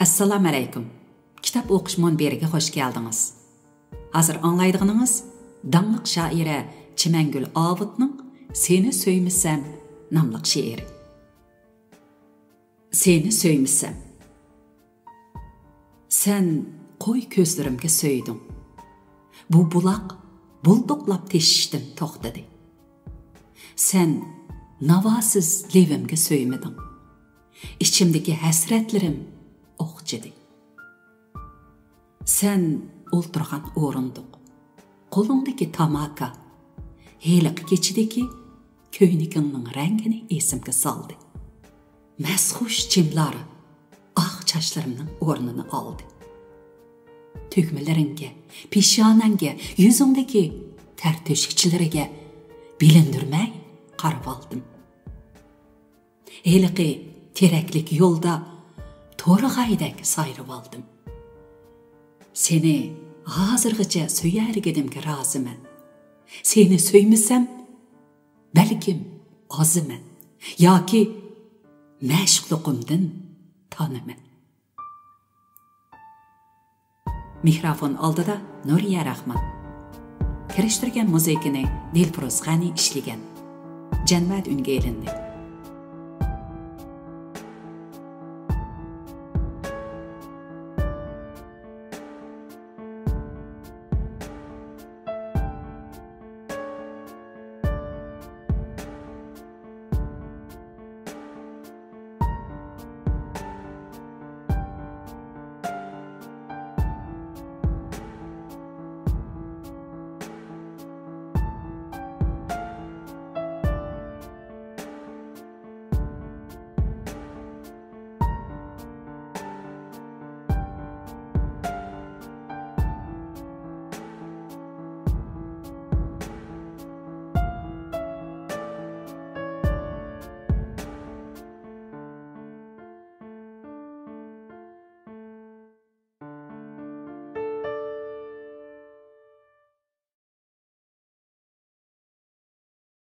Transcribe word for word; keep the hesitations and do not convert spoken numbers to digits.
ئەسسالامۇئەلەيكۇم. كىتاب ئوقۇش مۇنبىرىگە خۇش كەلدىڭىز. ھازىر ئاڭلايدىغىنىڭىز داڭلىق شائىرە چىمەنگۈل ئاۋۇتنىڭ سېنى سۆيمىسەم ناملىق شېئىرى. سېنى سۆيمىسەم. سەن قوي كۆزلىرىمگە سۆيدۈڭ. بۇ بۇلاق بۇلدۇقلاپ تېشىشتىن توختىدى. سەن ناۋاسىز لېۋىمگە سۆيمىدىڭ. ئىچىمدىكى ھەسرەتلىرىم ئوخچىدى. سەن ئولتۇرغان ئورۇندۇق، قولۇڭدىكى تاماكا، ھېلىقى كېچىدىكى كۆينىكىڭنىڭ رەڭگىنى ئېسىمگە سالدى. مەستخۇش جىملار ئاق چاچلىرىمنىڭ ئورنىنى ئالدى. تۈگمىلىرىڭگە، پېشانەڭگە، يۈزۈڭدىكى تەر تۆشۈكچىلىرىگە بىلىندۈرمەي قارىۋالدىم. ھېلىقى تېرەكلىك يولدا تورغايدەك سايرىۋالدىم. سېنى ھازىرغىچە سۆيەلىگىنىمگە رازىمەن. سېنى سۆيمىسەم، بەلكىم ئازىمەن ياكى مەشۇقلۇقۇمدىن تانىمەن. مىكروفون ئالدىدا نۇرىيە راخمان. كىرىشتۈرگەن مۇزىكىنى دىلپۇرۇز غەنى ئىشلىگەن. جەنۋەدە ئۈنگە ئېلىندى.